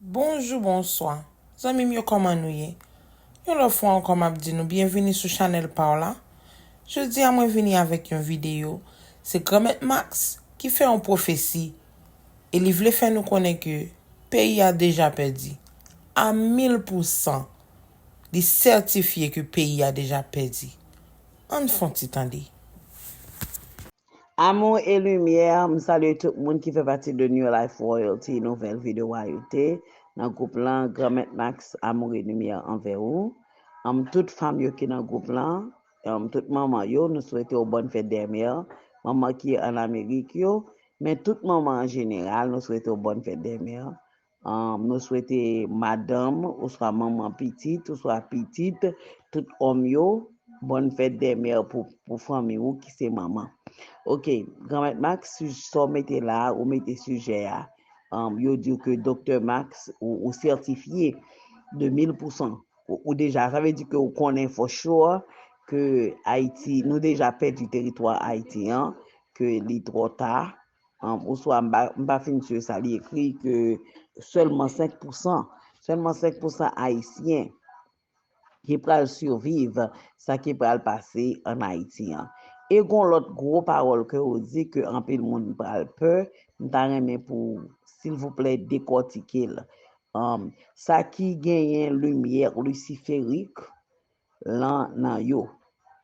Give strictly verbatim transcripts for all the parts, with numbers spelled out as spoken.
Bonjou, bonswa. Zanmi m yo, kòman nou ye? Yon lòt fwa ankò, m ap di nou byenvini sou chanèl pa w la. Jodi a, mwen vini avèk yon videyo. Se Granmèt Max ki fè yon pwofesi e li vle fè nou konnen ke peyi a deja pèdi. A mil pousan, li sètifye ke peyi a deja pèdi. Ann fè yon ti tande. Amour et lumière, m salye tout moun ki fè pati de New Life Royalty, nouvèl videyo a youte nan gwoup lan, Granmèt Max, Amour et lumière envers vous. Anm, tout fanm yo ki nan gwoup lan, anm, tout manman yo, nou swete w bòn fèt dè mè. Manman ki an Amerik yo, men tout manman an jeneral, nou swete w bòn fèt dè mè. Anm, nou swete madanm, oswa manman pitit, oswa pitit, tout òm yo, bòn fèt dè mè pou, pou fanmi ou ki se manman. Ok, Granmèt Max, sa w mete la, ou mete sijè a. Anm, yo di w ke Doktè Max, ou, ou sètifye de mil pousan. Ou, ou deja, sa vle di ke ou konnen for sure ke Ayiti, nou deja pèdi teritwa Ayiti an, ke li twò ta. Anm, oswa m pa, m pa fin si sa li ekri ke sèlman senk pousan, sèlman senk pousan Ayisyen ki pral siviv sa ki pral pase an Ayiti an. E gon lòt gwo pawòl ke ou di ke anpil moun pral pè, m ta renmen pou, silvouplè, dekòtike l. Anm, sa ki genyen limyè lisiferik lan nan yo.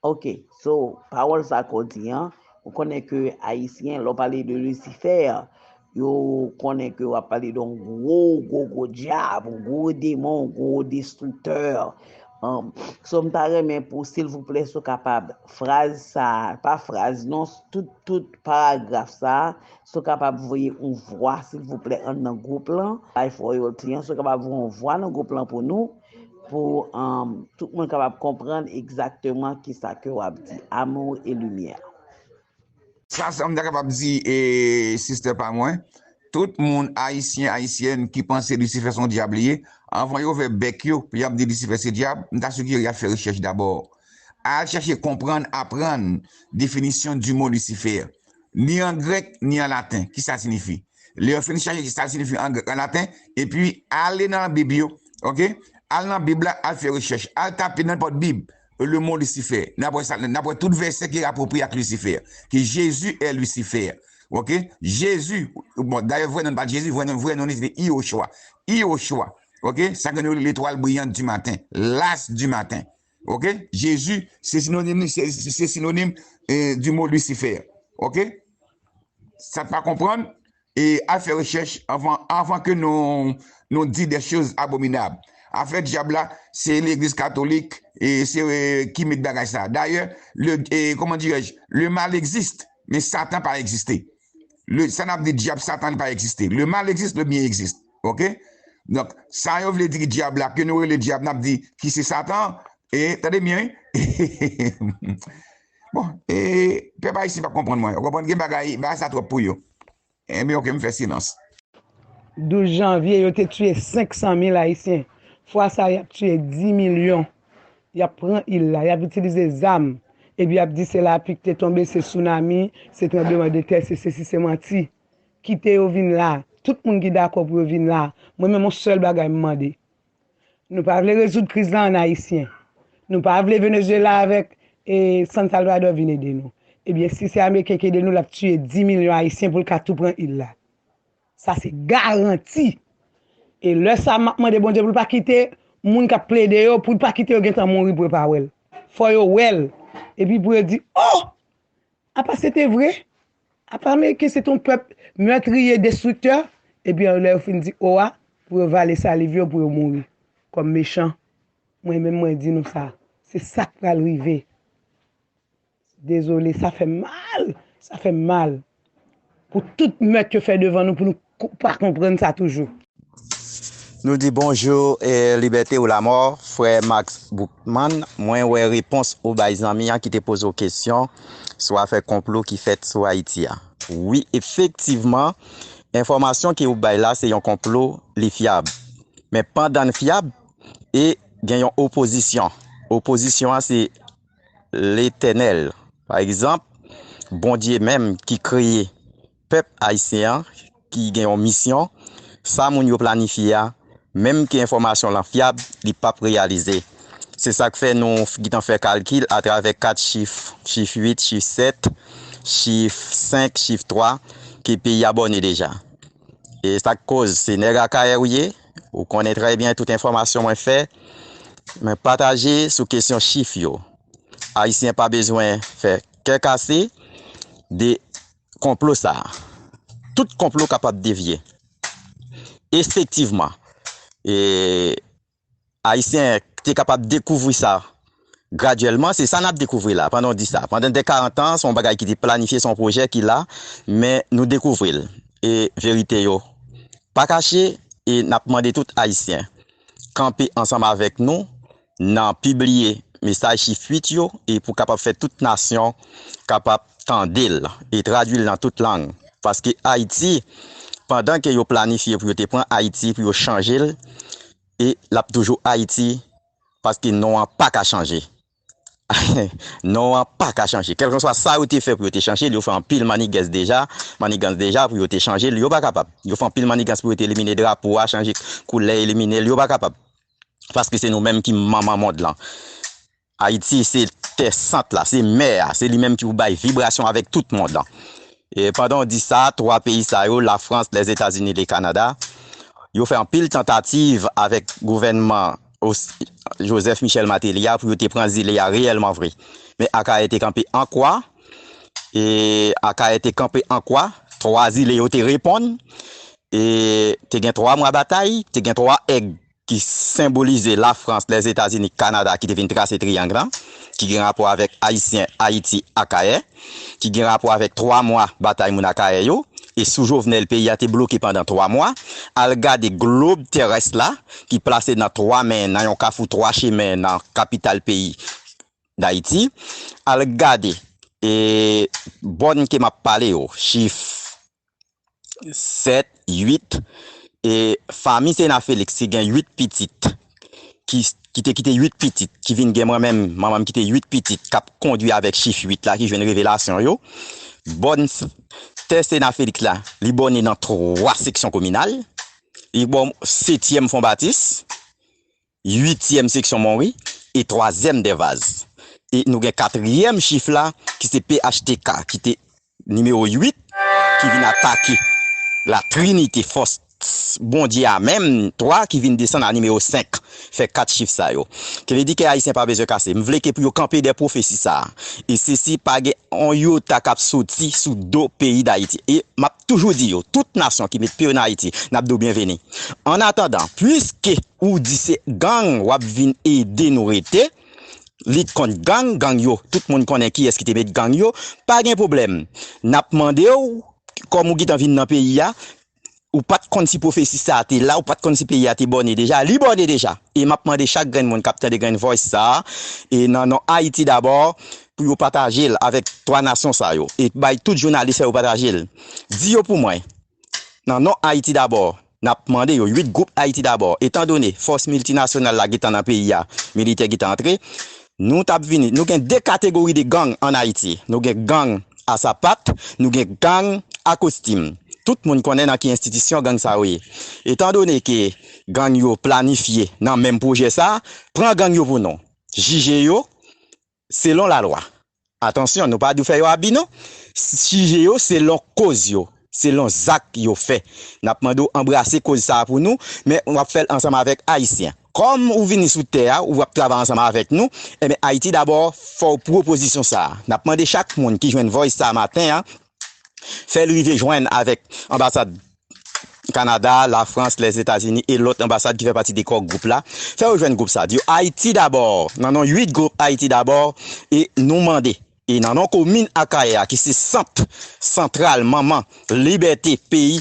Ok, so, pawòl sa ke w di an, ou konnen ke Ayisyen, lè w pale de Lisifè, yo konnen ke w ap pale de yon gwo, gwo, gwo dyab, yon gwo demon, yon gwo destriktè. Anm, so, m ta renmen pou, silvouplè, si w kapab, fraz sa, pa fraz non, tout, tout paragraf sa, si w kapab voye yon vwa, silvouplè, anndan gwoup lan, Life Royalty an, si w kapab voye yon vwa nan gwoup lan pou nou, pou, anm, tout moun kapab konprann egzakteman kisa ke w ap di. Amour et lumière. Sa, sa m ta kapab di, e, sister pa mwen, tout moun, Ayisyen, Ayisyèn, ki panse Lisifè se yon dyab li ye, anvan yo ouvè bèk yo, pou y ap di Lisifè se dyab, m ta sijere y ap fè rechèch dabò. Al chèche konprann, aprann definisyon di mo Lisifè, ni an grèk, ni an laten. Kisa l siyifi? Lè yo fin chache sa l siyifi an grèk, an laten, epi ale nan Bib yo, ok? Al nan Bib la, al fè rechèch, al tape nan nenpòt Bib, le mot Lucifer. N ap wè sa, n ap wè tout vèsè ki apwopriye ak Lisifè, ke Jésus est Lucifer. Ok? Jezi, bon, dayè vrè non l pa t Jezi, vrè non, vrè non li se te Iyochwa. Iyochwa. Ok? Sa ke nou rele l'étoile brillante du matin, l'as du matin. Ok? Jezi, se sinonim, se, se sinonim eh, du mot Lucifer. Ok? Sa pa konprann, e al fè rechèch anvan, anvan ke nou, nou di des choses abominables. Afè dyab la, se legliz katolik e se eh, ki met bagay sa. Dayè, le, eh, comment dirais-je, le mal existe, men Satan pa egziste. Le, sa n ap di dyab, Satan li pa egziste. Le mal existe, le bien existe. Ok? Donk, sa yo vle di dyab la, ke nou rele dyab, n ap di ki se Satan, e tande byen, wi. Bon, e pèp ayisyen p ap konprann mwen. Ou konprann gen bagay, bagay sa twòp pou yo. Enben, ok, m fè silans. Douz janvye, yo te tiye senk san mil Ayisyen. Fwa sa a, y ap tiye dis milyon. Y ap pran il la, y ap itilize zam. Epi y ap di se lapli ki te tonbe, se sounami, se tranblemanndetè, se sesi, se manti. Kite yo vin la. Tout moun ki dakò pou yo vin la. Mwen menm, yon sèl bagay m mande. Nou pa vle rezoud kriz la ann Ayisyen. Nou pa vle Venezuela avèk e San Salvador vin ede nou. Ebyen, si se Ameriken ki ede nou, l ap tiye dis milyon Ayisyen pou l ka tou pran il la. Sa se garanti. E lè sa a, m ap mande Bondye pou l pa kite moun k ap plede yo, pou l pa kite yo gentan mouri pou yo pa wè l. Fò yo wè l. Epi pou yo di, oh! Apa se te vre? Apa Ameriken se te yon pèp mètriye, destriktè? Epi lè yo fin di o a, pou yo vale saliv yo, pou yo mouri kòm mechan. Mwen menm, mwen di nou sa. Se sa k pral rive. Dezole, sa fè m mal. Sa fè m mal. Pou tout mèt yo fè devan nou, pou nou pa konprann sa toujou. Nou di bonjou e libète ou lamò, frè Max Boukman. Mwen wè repons ou bay zanmi an ki te poze w kesyon sou afè konplo ki fèt sou Ayiti a. Wi, efektivman, enfòmasyon ke ou bay la se yon konplo, li fyab. Men pandan l fyab, e gen yon opozisyon. Opozisyon an se Letènèl. Pa egzanp, Bondye menm ki kreye pèp ayisyen an, ki gen yon misyon, sa moun yo planifye a, Menm ke enfòmasyon lan fyab, li p ap reyalize. Se sa k fè nou f- gentan fè kalkil atravè kat chif, chif uit, chif sèt, chif senk, chif twa, ke peyi a bòne deja. E sa k koz, se nèg Akayè ou ye, ou konnen trè byen tout enfòmasyon mwen fè, mwen pataje sou kesyon chif yo. Ayisyen pa bezwen fè kè kase de konplo sa a. Tout konplo kapab devye. Efektivman, e, Ayisyen te kapab dekouvri sa gradyèlman, se sa n ap dekouvri la, pandan w di sa. Pandan de karant an, se yon bagay ki te planifye, se yon pwojè ki la, men nou dekouvri l. E verite yo pa kache, e n ap mande tout Ayisyen kanpe ansanm avèk nou nan pibliye mesaj chif uit yo, e pou kapab fè tout nasyon kapab tande l e tradui l nan tout lang. Paske Ayiti, pandan ke yo planifye pou yo te pran Ayiti, pou yo chanje l, e l ap toujou Ayiti, paske non an pa ka chanje. Non an pa ka chanje. Kèlkanswa sa yo te fè pou yo te chanje l, yo fè anpil mannigans deja, mannigans deja pou yo te chanje l, yo pa kapab. Yo fè anpil mannigans pou yo te elimine drapo a, chanje koulè, elimine l, yo pa kapab. Paske se nou menm ki manman mond lan. Ayiti se tè sant la, se mè a, se li menm ki pou bay vibrasyon avèk tout mond lan. E pandan w di sa, twa peyi sa yo, Lafrans, Lèzetazini, le Kanada, yo fè anpil tantativ avèk gouvènman Os- Joseph Michel Martelly a pou yo te pran zile a reyèlman vre. Men Akayè te kanpe an kwa, e Akayè te kanpe an kwa, twa zile yo te reponn, e te gen twa mwa batay, te gen twa èg ki senbolize Lafrans, Lèzetazini, Kanada ki te vin trase triyang lan, ki gen rapò avèk Ayisyen, Ayiti, Akayè, ki gen rapò avèk twa mwa batay moun Akayè yo, e sou Jovenel peyi a te bloke pandan twa mwa, al gade glob terès la, ki plase nan twa men, nan yon kafou twa chemen nan kapital peyi Dayiti, al gade e bòn ke m ap pale yo, chif sèt, uit, e fanmi Sena Felix ki gen uit pitit, ki, ki te kite uit pitit, ki vin gen mwen menm, manman m kite uit pitit, k ap kondui avèk chif uit la, ki jwenn revelasyon yo. Bòn s- tè Sena Felix la, li bòne nan twa seksyon kominal, li bò setyèm Fon Batis, uityèm seksyon Monwi e twazyèm Dèvaz. E nou gen katriyèm chif la, ki se P H T K, ki te nimewo uit, ki vin atake la Trinite, fòs Bondye a menm, twa, ki vin desann a nimewo senk, fè kat chif sa yo. Ki vle di ke Ayisyen pa bezwen kase. M vle ke pou yo kanpe dè pwofesi sa a. E sesi pa gen on yota k ap soti sou do peyi Dayiti. E m ap toujou di yo, tout nasyon ki met pye yo nan Ayiti, n ap di w byenveni. An atandan, piske ou di se gang w ap vin ede nou rete, lit kont gang, gang yo, tout moun konnen kiyès ki te met gang yo, pa gen pwoblèm. N ap mande w, kòm ou gentan vin nan peyi a, ou pa t konn si pwofesi sa a te la, ou pa t konn si peyi a te bòne deja, li bòne deja. E m ap mande chak grenn moun k ap tande grenn voice sa a, e nan non Ayiti Dabò, pou yo pataje l avèk twa nasyon sa yo. E bay tout jounalis sa yo pataje l. Di yo pou mwen, nan non Ayiti Dabò, n ap mande yo, uit gwoup Ayiti Dabò, etandone fòs miltinasyonal la gentan nan peyi a, militè gentan antre, nou t ap vini, nou gen de kategori de gang ann Ayiti. Nou gen gang a sapat, nou gen gang a kostim. Tout moun konnen nan ki enstitisyon gang sa yo ye. Etandone ke gang yo planifye nan menm pwojè sa, pran gang yo pou nou. Jije yo selon lalwa. Atansyon, nou pa di w fè yo abi non. Jije yo selon koz yo, selon zak yo fè. N ap mande w anbrase koz sa a pou nou, men w ap fè l ansanm avèk Ayisyen. Kòm ou vini sou tè a, ou ap travay ansanm avèk nou, enben, Ayiti Dabò fè w pwopozisyon sa a. N ap mande chak moun ki jwenn voice sa a maten an, fè l rive jwenn avèk anbasad Kanada, Lafrans, Lèzetazini e lòt anbasad ki fè pati de kò gwoup la. Fè yo jwenn gwoup sa. Di yo Ayiti Dabò, nan non uit gwoup Ayiti Dabò, e nou mande, e nan non komin Akayè a, ki se sant santral, manman, libète, peyi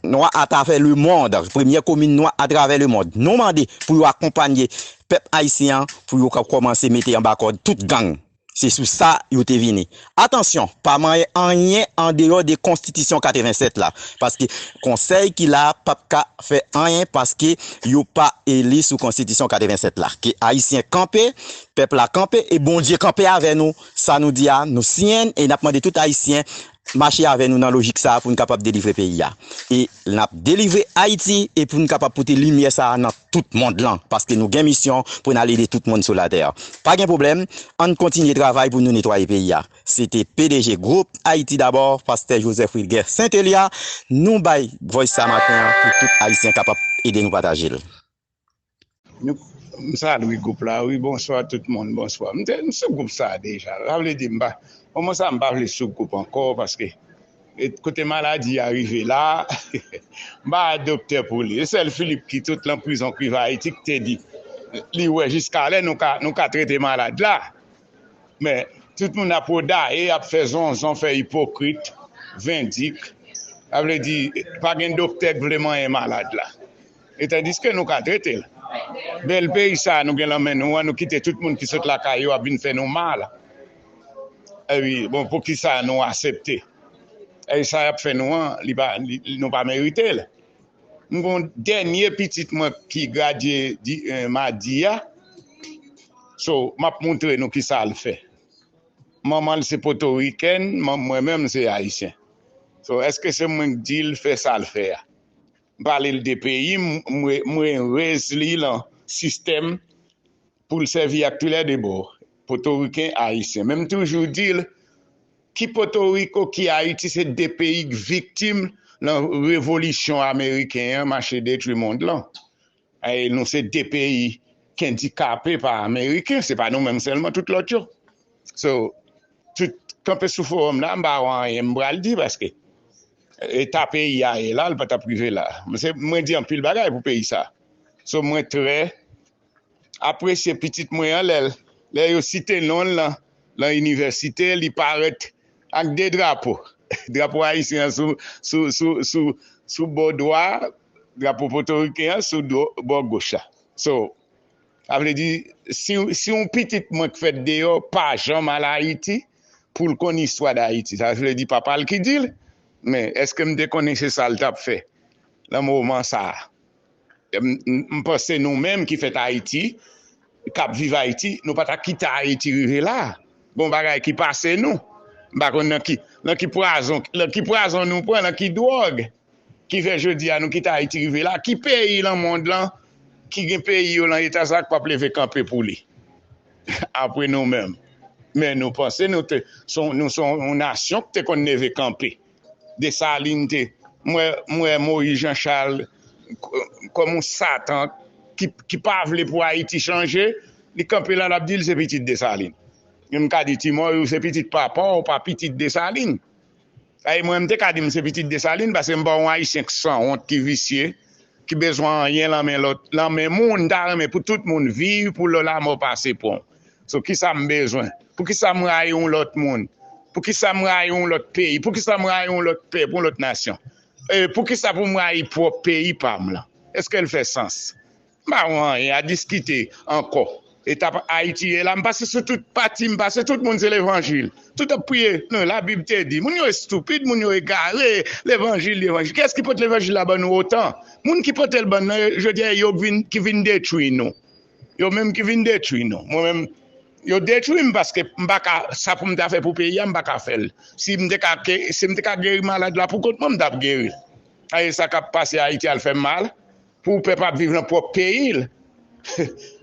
nwa atravè lemonn, premyè komin nwa atravè lemonn. Nou mande pou yo akonpanye pèp ayisyen an, pou yo ka kòmanse mete anba kòd tout gang. Se sou sa yo te vini. Atansyon, pa manyen anyen andeyò de konstitisyon katrevensèt la. Paske konsèy ki la p ap ka fè anyen paske yo pa eli sou konstitisyon katrevensèt la. Ke Ayisyen kanpe, pèp la kanpe e Bondye kanpe avè nou. Sa nou di a, nou siyen e n ap mande tout Ayisyen mache avè nou nan lojik sa a pou n kapab delivre peyi a. E n ap delivre Ayiti e pou n kapab pote limyè sa a nan tout mond lan, paske nou gen misyon pou n al ede tout moun sou latè. Pa gen pwoblèm, ann kontinye travay pou nou netwaye peyi a. Se te P D G Gwoup Ayiti Dabò, Pastè Joseph Wilguer Saint-Elia. Nou bay voice sa maten an pou tout Ayisyen kapab ede nou pataje l. Nou, m salye gwoup la, wi, bonswa tout moun, bonswa. M te, m sou gwoup sa a deja. Sa vle di, m pa, moman sa a, m pa vle sou gwoup ankò, paske e, kote maladi a rive la, m pa doktè pou li. E sèl Philippe ki tout lan prizon k rive Ayiti k te di, li wè jiska lè nou ka, nou ka trete malad la. Men, tout moun ap wodaye, ap fè zonzon, fè ipokrit, vendik. Sa vle di, pa gen doktè k vle manyen malad la. E tandiske nou ka trete l. Bèl peyi sa a nou gen lan men nou an, nou kite tout moun ki sot lakay yo ap vin fè nou mal. Epi, bon, poukisa nou aksepte? E sa y ap fè nou an, li pa, li, nou pa merite l. M gon dènye pitit mwen ki gradye di, eh, madi a. So, m ap montre nou kisa l fè. Manman l se potorikèn, man- mwen menm se ayisyen. So, èske se mwen k di l fè sa l fè a? M pale l de peyi m, m re- m reyez li lan sistèm pou l sèvi ak toulède bò, potoriken, ayisyen. Men m toujou di l, ki Potoriko, ki Ayiti, se de peyi k viktim lan revolisyon ameriken an mache detwi mond lan. E nou se de peyi k andikape pa ameriken, se pa nou menm sèlman, tout lòt yo. So, tout kanpe sou fowòm la, m pa wè anyen m pral di paske eta peyi a ye la, l pa t ap rive la. Mwen di anpil bagay pou peyi sa. So, mwen trè apresye pitit mwen an lè, lè yo site non l lan, lan inivèsite, li parèt ak de drapo. Drapo ayisyen an sou, sou, sou, sou, sou bò dwa, drapo potoriken an sou do, bò goch la. So, sa vle di, si, si yon pitit mwen k fèt deyò pa janm al Ayiti, pou l konn istwa d Ayiti. Sa vle di papa l ki di l, men èske m te konnen se sa l t ap fè lan moman sa a? M, m, m panse nou menm ki fèt Ayiti, k ap viv Ayiti, nou pa ta kite Ayiti rive la. Gon bagay ki pase nou. M pa konn nan ki, nan ki pwazon, nan ki pwazon nou pran, nan ki dwòg ki fè jodi a nou kite Ayiti rive la. Ki peyi lan mond lan ki gen peyi yo lan eta sa k p ap leve kanpe pou li? Apre nou menm. Men nou panse nou te, se yon- nou se yon nasyon ki te konn leve kanpe. Desalin te, m wè, m wè Moyiz Jan Chal k- kòm yon satan ki, ki pa vle pou Ayiti chanje, li kanpe la, l ap di l se pitit Desalin. Men m ka di Ti Mòy, ou se pitit papa w, ou pa pitit Desalin. Ay, mwen, m te ka di m se pitit Desalin, paske m pa yon ayisyen k sanwont, ki visye, ki bezwen anyen lan men lòt, lan men moun, m ta renmen pou tout moun viv, pou lò lamò pase pon. So, kisa m bezwen? Poukisa m rayi yon lòt moun? Poukisa m rayi yon lòt peyi? Poukisa m rayi yon lòt pèp, yon lòt nasyon? E, poukisa pou m rayi pwòp peyi pa m lan? Èske l fè sans? M pa wè anyen a diskite ankò. Eta Ayiti ye la, m pase sou tout pati, m pase tout moun se levanjil. Tout ap priye, non, Labib te di. Moun yo estipid, moun yo egare, levanjil, levanjil. Kiyès ki pote levanjil la ban nou otan? Moun ki pote l ban nou, jodi a, yo vin, ki vin detwi nou. Yo menm ki vin detwi nou. Mwen menm, yo detwi m paske m pa ka, sa pou m ta fè pou peyi a, m pa ka fè l. Si m te ka, ke- si m te ka geri malad la pou kont mwen, m t ap geri l. Aye, sa k ap pase Ayiti a, l fè m mal. Pou pèp ap viv nan pwòp peyi l.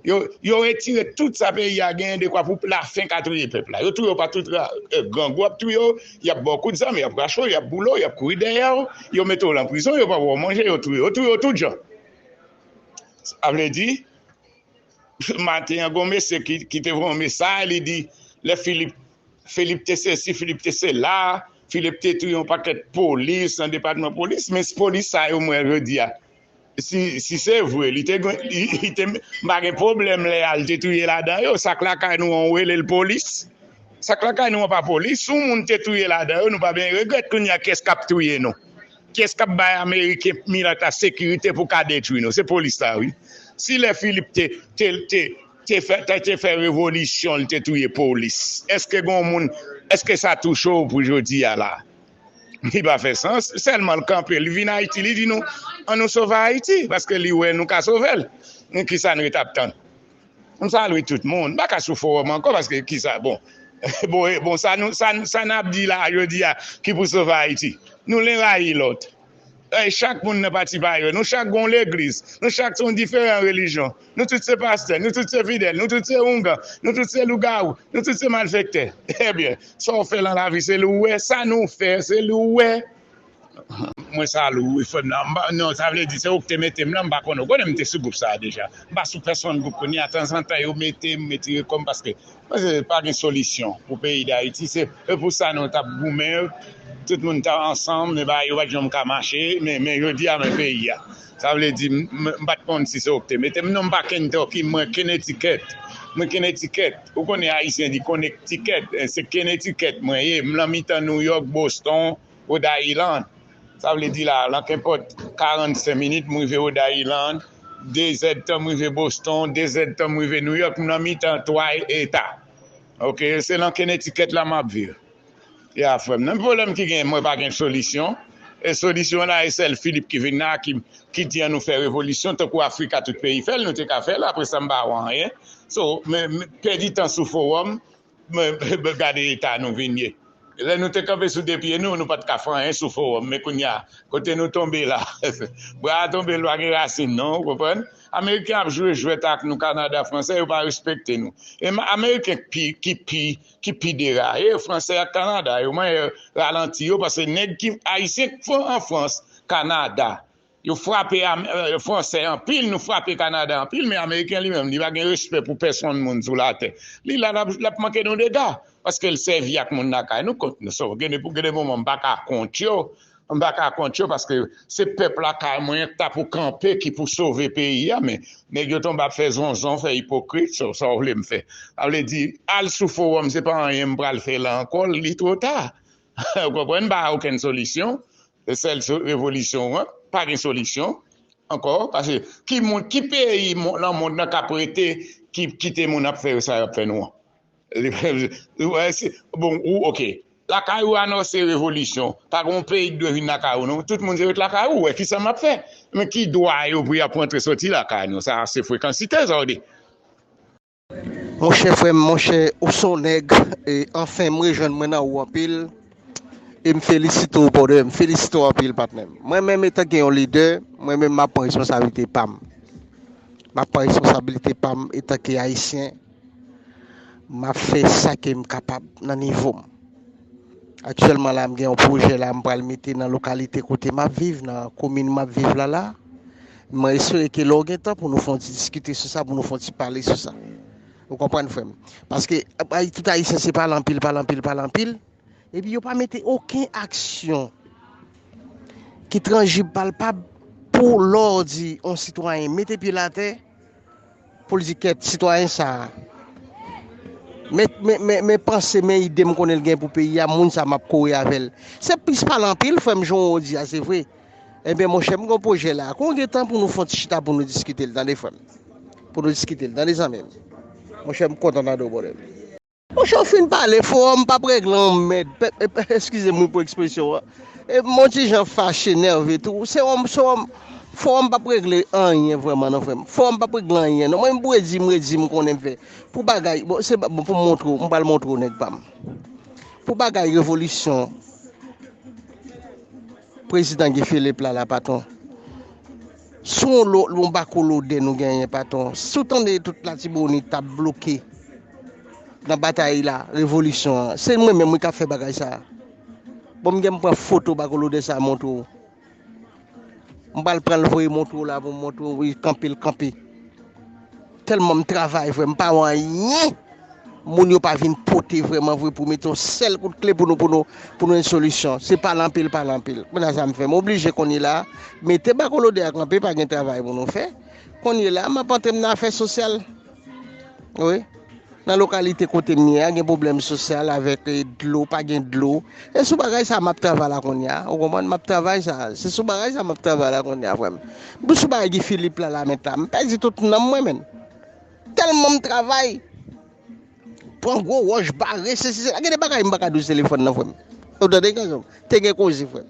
Yo, yo retire tout sa peyi a genyen dekwa pou lafen ka touye pèp la. Yo touye yo pa tout ra- eh, grangou ap touye yo, y ap ba w kout zam, y ap rache w, y ap boule w, y ap kouri dèyè w, yo mete w lan prizon, yo pa ba w manje, yo touye, yo touye w tout jan. Sa vle di, maten an, gon mesye ki, ki te voye yon mesaj, li di, lè Filip, Filip te sesi, Filip te sela, Filip te touye yon pakèt polis nan depatman polis, men polis sa yo m wè jodi a. Si, si se vre, li te, li, li te, m pa gen pwoblèm lè al te touye ladan yo, sa k lakay nou an, ou rele l polis? Sa k lakay nou an pa polis, si yon moun te touye ladan yo, nou pa byen regrèt kounye a kiyès k ap touye nou. Kiyès k ap bay Ameriken milat la sekirite pou ka detwi nou? Se polis la, wi. Si lè Filip te, te, te, te fè, te, te fè revolisyon, li te touye polis, èske gon moun, èske sa touche w pou jodi a la? Li pa fè sans. Sèlman l kanpe, li vin Ayiti, li di nou, ann nou sove Ayiti, paske li wè nou ka sove l. Men kisa n ret ap tann? M salye tout moun. M pa ka sou fowòm ankò, paske kisa, bon, Bon, e, bon, sa nou, sa, sa n ap di la, jodi a, ki pou sove Ayiti. Nou len rayi lòt. E, chak moun nan pati pa yo. Nou chak gon legliz. Nou chak se yon diferan relijyon. Nou tout se pastè, nou tout se fidèl, nou tout se oungan, nou tout se lougawou, nou tout se malfektè. Ebyen, sa w fè lan lavi, se li w wè. Sa nou fè, se li w wè. Mwen salye w wi, frè m nan. M pa, non, sa vle di, se ou ki te mete m lan, m pa konnen. Ou konnen m te sou gwoup sa a deja. M pa sou pèsonn gwoup kounye a, tanzantan yo mete m, retire kò m, paske, paske pa gen solisyon pou peyi Dayiti. Se, se pou sa nou t ap goumen, tout moun t ap ansanm, men bagay yo pa t janm ka mache, men, men jodi a, men peyi a. Sa vle di, m, m, m pa t konn si se ou ki te mete m. Non, m pa Kentucky, mwen Connecticut. Mwen Connecticut. Ou konnen Ayisyen di Connecticut, eh, se Connecticut mwen ye. M lan mitan New York, Boston, Rhode Island. Sa vle di la, lan kenpòt karannsenk minit, m rive Rhode Island, de zèdtan m rive Boston, de zèdtan m rive New York, m nan mitan twa eta. Oke, se lan Connecticut la m ap viv. Ya, frè m, nan pwoblèm ki gen, mwen pa gen solisyon. E solisyon la, e sèl Filip ki vin la, ki, ki di an nou fè revolisyon, tankou Afrik a tout peyi fè l, nou te ka fè l, apre sa m pa wè anyen. So, men, men, pèdi tan sou fowòm, men, men, gade eta nou vin ye. Lè nou te kanpe sou de pye nou, nou pa t ka fè anyen sou fowòm. Men kounye a, kote nou tonbe la, bra a tonbe, l pa gen rasin non, ou konprann? Ameriken ap jwe jwèt ak nou, Kanada, Fransè, yo pa respekte nou. E ma-, Ameriken ki pi, ki pi, ki pi deraye, Fransè ak Kanada, yo manyen ralanti yo, paske nèg ki, Ayisyen k fran-, an Frans, Kanada, yo frape Am-, eh, Fransè anpil, nou frape Kanada anpil, men Ameriken li menm, li pa gen respè pou pèsonn moun sou latè. Li la, l ap, l ap manke nou dega, paske l sèvi ak moun lakay nou kont nou. So, gen de, gen de moman, m pa ka kont yo, m pa ka kont yo, paske se pèp lakay mwen k ta pou kanpe, ki pou sove peyi a, men nèg yo tonbe ap fè zonzon, fè ipokrit, so, sa w vle m fè? Sa vle di, al sou fowòm, se pa anyen m pral fè la ankò, li twò ta. Ou konprann? Pa okenn solisyon. Se sèl so-, revolisyon an, pa gen solisyon ankò, paske ki moun, ki peyi mo-, nan mond nan k ap rete, ki kite moun ap fè yo sa y ap fè nou an? Li, li, wè, si, bon, ou, oke. Lakay ou anonse revolisyon. Pa gen yon peyi ki dwe vin lakay ou, non. Tout moun se ret lakay ou, wè kisa m ap fè. Men ki dwa yo pou y ap rantre soti lakay nou? Sa se frekansite, sa w di. Monchè frè m, monchè, ou se yon nèg, e, anfen, m rejwenn mwen nan ou anpil, e m felisite w, brother, m felisite w anpil, patnè m. Mwen menm, etanke yon lidè, mwen menm, m ap pran responsablite pa m. M ap pran responsablite pa m etanke Ayisyen, m ap fè sa ke m kapab nan nivo m. Aktyèlman la, m gen yon pwojè la, m pral mete nan lokalite kote m ap viv, nan komin m ap viv la la. Mwen espere ke lè w gen tan pou nou fè yon ti diskite sou sa, pou nou fè yon ti pale sou sa. Ou konprann, frè m? Paske, ay, tout Ayisyen, se pale anpil, pale anpil, pale anpil. Epi yo pa mete okenn aksyon ki tanjib, palpab, pou lè w di yon sitwayen mete pye l atè, pou l di kèt sitwayen sa a. Men, men, men, men panse, men ide m konnen l gen pou peyi a, moun sa a m ap kore avè l. Se plis pale anpil, frè m, jan w di a, se vre. Ebyen, monchè, m gen yon pwojè la. Kon gen tan pou nou fè yon ti chita pou nou diskite l, tande, frè m. Pou nou diskite l, tande, zanmi m. Monchè, m kontan tande w, brother. Monchè, w fin pale, fowòm p ap regle yon mèd. Pe-, e, pe-, eskize m wi pou ekspresyon an. E m on ti jan fache, nève tou. Se yon, se yon, fowòm p ap regle anyen vrèman non, frè m. Fowòm p ap regle anyen non. Mwen, m predi, m redi, m konnen m fè. Pou bagay, bon, se, bon, pou m montre w, m pral montre w nèg pa m. Pou bagay revolisyon, Prezidan Guy Philippe la, la, patwon. Se yon lo-, yon bako lodè nou genyen, patwon. Si w tande tout Latibonit t ap bloke nan batay la, revolisyon an, se mwen menm wi k ap fè bagay sa a. Bon, m gen m pran foto bako lodè sa a montre w. M pral pran l voye montre w la pou m montre w, wi, kanpe l kanpe. Tèlman m travay, frè m, m pa wè anyen. Moun yo pa vin pote vrèman vre pou mete yon sèl kout kle pou nou, pou nou, pou nou jwenn solisyon. Se pale anpil, pale anpil. Kounye a sa m fè, m oblije kounye la a, mete bako lodè a kanpe, pa gen travay pou nou fè. Kounye la a, m ap antre m nan afè sosyal. Wi. Nan lokalite kote m ye a, gen pwoblèm sosyal avèk, eh, dlo, pa gen dlo. E sou bagay sa a m ap travay la kounye a, ou konprann? M ap travay sa, se sou bagay sa a m ap travay la kounye a, frè m. Pou sou bagay Guy Philippe la, la, mèt la, m pèdi tout nanm mwen, menn. Tèlman m travay, pran gwo wòch, bare, se, se, se, gen de bagay m pa ka di w sou telefòn nan, frè m. Ou tande, gason? Te gen koze, frè m.